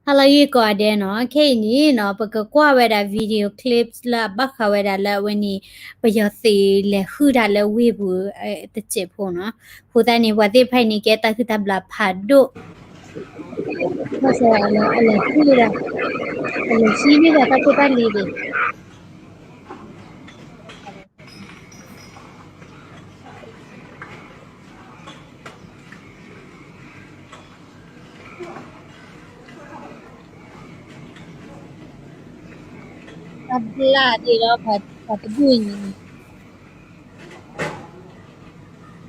ဟါလၢအဂ့ၤကိးဂၤဒဲးနီၤ, ခဲအံၤန့ၣ်နီၤ ပကကွၢ်ဝဲဒၣ် video clips လၢအဘၣ်ဃးဝဲဒၣ်လၢအဝဲန့ၣ် ပယီၤသုးလဲၤဟုၣ်တၢ်လၢဝ့ၢ်ပူၤ တစဲးဖိနီၤ. အဃိသတးန့ၣ် ပှၤသ့ၣ်တဖၣ်အံၤန့ၣ် ကဲတၢ်ဟုၣ်တၢ်ဘျၣ်ဖးဒိၣ်, ဘၣ်ဆၣ်အလဲၤဟုၣ်ဝဲဒၣ်, အလဲၤဟံးန့ၢ်ဘၣ်တၢ်ဖိတၢ်လံၤဒံး တၢ်ဘျၣ်ဒံးလီၤ ပှၤတဒူၣ်အံၤ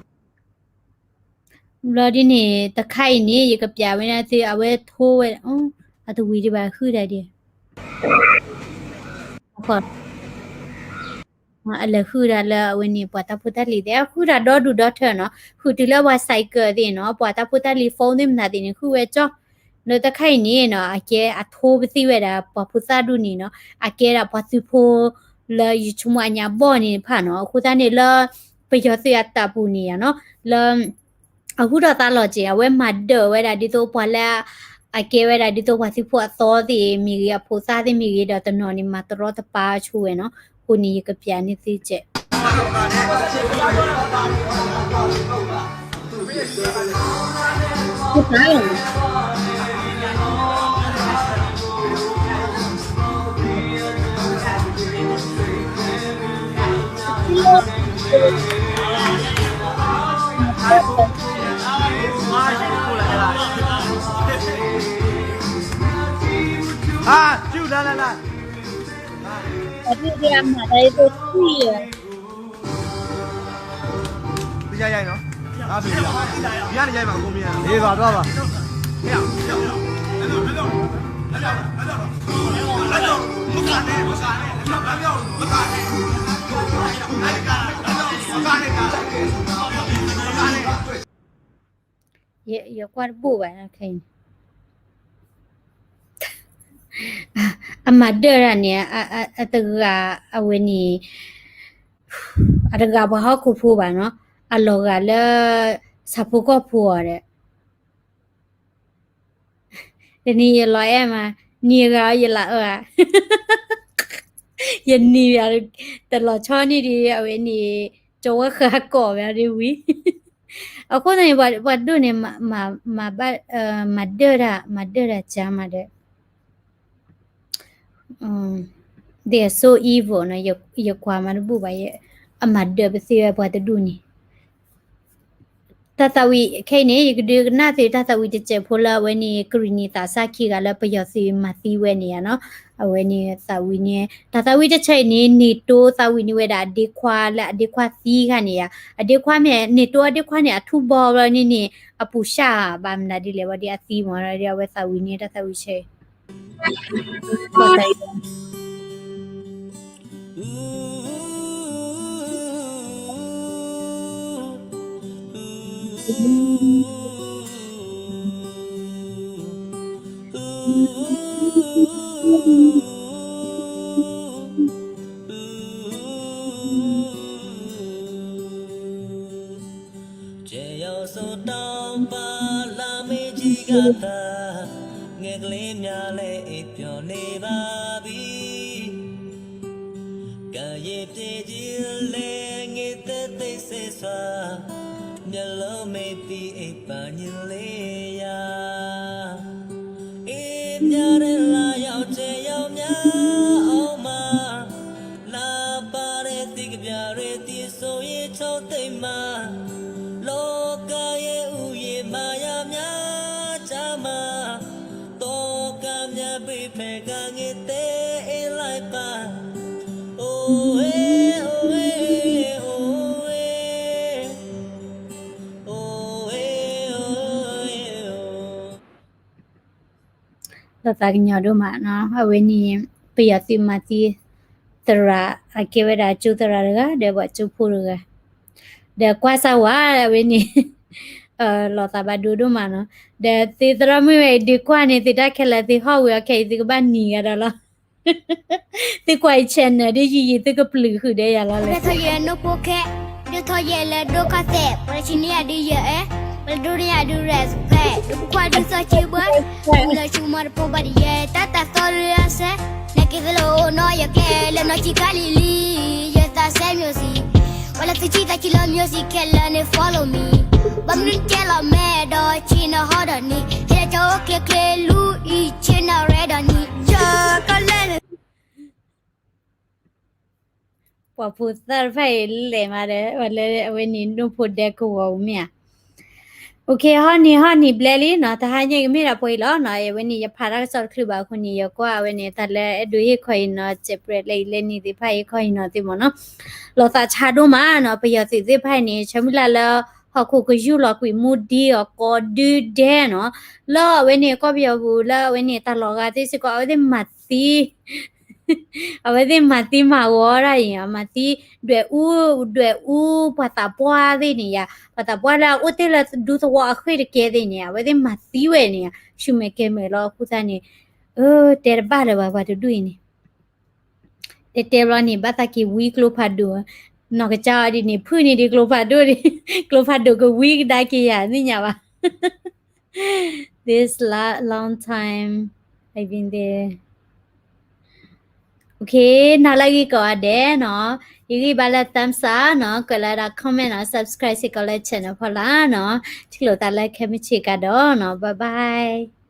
န့ၣ် ဘျီဒ်န့ၣ် တခါအံၤန့ၣ် ယကပျးဝဲဒၣ်သု အဝဲထိဝဲ, အတဝံၤဒံးဘၣ် ဟုၣ်တၢ်ဒံး, အလဲၤဟုၣ်တၢ်လၢအဝဲန့ၣ် ပှၤတၢ်ဖိတၢ်လံၤသ့ၣ် ဟုၣ်တၢ်ဒီဒူၣ်ဒီထၢနီၤ, ဟုၣ်တုၤလၢပှၤ cycle သ့ၣ်နီၤ, ပှၤတၢ်ဖိတၢ်လံၤ phone သ့ၣ်မနုၤသ့ၣ်န့ၣ် ဟုၣ်ဝဲကၠီ, လၢတခါအံၤန့ၣ်နီၤ အကဲအထိပသံဝဲဒၣ် ပှၤဖိသၣ်ဒူၣ်န့ၣ်နီၤ, အကဲဒၣ်ပှၤသုးဖိ လၢယဆိကမိၣ်အညါဘီၣ်န့ၣ်တဖၣ်နီၤ, အဃိသတးန့ၣ်လၢ ပယီၤသုးအတၢ်ပူၤန့ၣ်ယါနီၤ, လၢ အဟူထီၣ်သါလီၤက့ၤ အဝဲမၤဒၢၣ်ဝဲဒၣ်ဒ်သိးပှၤလၢ အကဲဝဲဒၣ်ဒ်သိးပှၤသုးဖိအသီသ့ၣ်မ့ၢ်ဂ့ၤ အဖိသၣ်သ့ၣ်မ့ၢ်ဂ့ၤ ဒီးတနီၤန့ၣ် မၤတရီတပါဆိဝဲနီၤ, အဃိန့ၣ် ယကပျးန့ၢ်သုကဲး အဒိဒ်အမၤတၢ်အသိးထွံၣ်လီၤ. ယကွၢ်တဘူၣ်ဘၣ်ခဲအံၤန့ၣ် အမၤဒၢၣ်တၢ်န့ၣ် အတဂၤအဝဲန့ၣ် အတဂၤပှၤဟီၣ်ခိၣ်ဖိဘၣ်နီၤ, အလီၤဂာ်လၢ ဆၣ်ဖိကီၢ်ဖိအီၤဒီး တနံၤယလီၤအဲၣ်မး, နံၤအဂၤယလၢအၢဧါ, ယနံၤယၤ တလီၤဆီန့ၣ်ဒီး အဝဲန့ၣ် ကၠီဝဲဃၢၤကိးဝဲဒၣ်ဝံၤ, အဃိသတးန့ၣ် ပှၤဒိၣ်န့ၣ် မၤဒၢၣ်တၢ် မၤဒၢၣ်တၢ်ကါမးဒီး They are so evil နီၤ, ယကွၢ်မးတဘူၣ်ဘၣ်, အမၤဒၢၣ်ပသ့ဝဲပှၤတဒူၣ်န့ၣ် တၢ်သးဝံၣ်ခဲအံၤန့ၣ် ယကဒုးကနၣ်သုတၢ်သးဝံၣ်တစဲးဖိလၢ အဝဲန့ၣ် ကရံၣ်နံၤသးစၢ်ခံဂၤလၢပယီၤသုးမၤသံဝဲန့ၣ်ယါနီၤ, အဝဲန့ၣ်သးဝံၣ်န့ၣ် တၢ်သးဝံၣ်တဆၢအံၤန့ၣ် NATO သးဝံၣ်န့ၢ်ဝဲဒၣ်အဒ့ခွါလၢအဒ့ခွါသံခါန့ၣ်ယါ, အဒ့ခွါမ့ၢ် NATO အဒ့ခွါန့ၣ် အထူၣ်ဘီဘျီန့ၣ်န့ၣ် အပူၤၡၢ်ဘၣ်မနုၤဒ်လဲၣ်ဝဲဒ်အသံမး အဝဲသးဝံၣ်န့ၢ်တၢ်သးဝံၣ်ဆၢအံၤ ကဲယီၤစိာ်တီၤပာ်လၢမ့ၢ်ကံဂၤသး, ငဲကလ့မၠၣ်လဲအ့ၣ်ပျီန့ၢ်ဘၣ်ဘံ, ကယ့ၢ်ပျ့ၤဒ်လဲၣ် င့ၢ်သ့သ့စ့စွါ, မျၢၢ်လီၤမ့ၢ်သံအ့ၣ်ပာ်ညၣ်လ့ယါ, အ့ၣ်ပျါရဲလါယီၤကဲယီၤမၠါအီၣ်မး, လါပၤရဲသံကပျၢ်ရဲသံစိၤယ့ၤဆီသ့ၣ်မး, လီၤကါယဲအူယဲမၤယၤမၠါကၢ်မး, သီကါမၠါဘ့ၣ်ဖဲကါင့ၢ်သ့အ့ၣ်လါပာ်, အိၣ်ဝဲ, အိၣ်ဝဲ, အိၣ်ဝဲ, အိၣ်ဝဲ, အိၣ်ဝဲ, အိၣ်ဝဲ, အိၣ်ဝဲ လီၤသးကညီၤဒိၣ်မးနီၤ, အဝဲန့ၣ် ပယီၤသုးမၤသံ သရၣ် အကဲဝဲဒၣ်ကၠိသရၣ်တဂၤ ဒီးပှၤကၠိဖိတဂၤ, ဒီးကွၢ်စၢ်ဝဲအဝဲန့ၣ် လီၤသးဘၣ်ဒိဒိၣ်မးနီၤ, ဒီးသုသရၣ်မုၣ်ဝဲအံၤဒုးကွၢ်န့ၣ် သုတၢ်ခဲလၢာ်သုဟီၣ်ဝံၤအီၤခဲအံၤ သုကဘၣ်နံၤဂၤဒီးလီၤ သုကွၢ်အံၤ channel ဒ်ယံာ်ယံာ် သုကပျုၤဃုာ်ဒီးယၤလီၤလဲၣ်. ဒိန့ၣ်ယဒုး respect ဒုးခွါဒုးစီဆှံဘှဲ, မုၢ်လၢဆူမီတဖိဘၣ်ဒ်ယဲ တၢ်တၢ်သီလၢအစဲ, နက့ၤသလၢအိၣ်နီၢ်ယကျဲလၢနီၢ်ဆံးကါလံၤလံၤ, ယသးစဲ music, ပှၤလၢသုဆံသးဆံးလၢ music ခဲလၢာ်န့ၣ် follow me, ဘၣ်မနုၤနကဲလီၤမဲဒီးဆ့နဟီဒီးန့ၣ်, ဟဲလၢကၠီအိၣ်ချ့ချ့လူအံၤ ဆ့နရဲဒီးန့ၣ်, ယကလဲၣ်န့ၣ် ပှၤဖိသၣ်တဖၣ်အံၤလဲၤမးဒီး ပှၤလၢအဝဲန့ၣ် နိၣ်ဖိဒဲကဝီၤအူမ့ၢ်ဧါ. OK, ဟီၣ်နံၤ ဟီၣ်နံၤဘျဲလံနီၤ, တဟါညါကမ့ၢ်ဒၣ်ပှဲၤအံၤလီၤနီၤ, အဝဲန့ၣ် ယဖးတၢ်ကစီၣ်တချုးဘၣ်အဃိန့ၣ် ယကွၢ်အဝဲန့ၣ် တၢ်လၢအဲၣ်ဒိးဟ့ၣ်ခီအံၤနီၤ, စဲးပြဲးလၢအံၤလၢနံၤသ့ၣ်တဖၣ်ဟ့ၣ်ခီအံၤနီၤသ့ၣ်မ့ၢ်နီၤ, လီၤသးဆါဒိၣ်မးနီၤ, ပယီၤသုးသ့ၣ်တဖၣ်အံၤန့ၣ် ဆၢမုၢ်လၢ်လၢ ဟီၣ်ခိၣ်ကယူၢ်လီၤကွံာ်မူဒံအီၤကိးဒုဒဲနီၤ, လၢအဝဲန့ၣ် ကီၢ်ပယီၤပူၤလၢအဝဲန့ၣ် တၢ်လီၤဂာ်သ့ၣ်စ့ၢ်ကီး အဝဲသ့ၣ်မၤသံ အဝဲသ့ၣ်မၤသံမၤဂီၤဒၣ်အံၤ, မၤသံဒွဲၣ်အူ, ဒွဲၣ်အူပှၤသးပှၢ်သ့ၣ်န့ၣ်ယါ, ပှၤသးပှၢ်လၢအအိၣ်တ့ၢ်လၢဒူသဝီအဃ့ၢ်တကဲသ့ၣ်န့ၣ် အဝဲသ့ၣ်မၤသံဝဲန့ၣ်ယါ, ဆူမဲာ်ကဲမဲာ်လီၤအဃိသတးန့ၣ်, အၢ တဲတဘၣ်လၢၤဘၣ် ပှၤတဒူၣ်အံၤန့ၣ်, တဲတဲဘျီန့ၣ် ဘၣ်သးက့ၤဝံကျိဖးဒိၣ်, နီၢ်ကစၢ်အီၤဒ်န့ၣ် ဖုၣ်န့ၢ်ဒံးကျိဖးဒိၣ်န့ၣ်, ကျိဖးဒိၣ်ကဝံကဒါက့ၤယၤ သ့ၣ်ညါဘၣ် This la-, long time I've been there. OK, နၤလၢဂ့ၤကိးဂၤဒဲးနီၤ, ယဂံၢ်ဘါလၢ thumbs up နီၤ, ကွဲးလၢဒၣ် comment နီၤ, subscribe စ့ၢ်ကီးလၢ channel ဖီလာ်နီၤ, ထံၣ်လိာ်သးလၢခဲမုၢ်ဆ့ၣ်ကဒီးနီၤ, bye bye.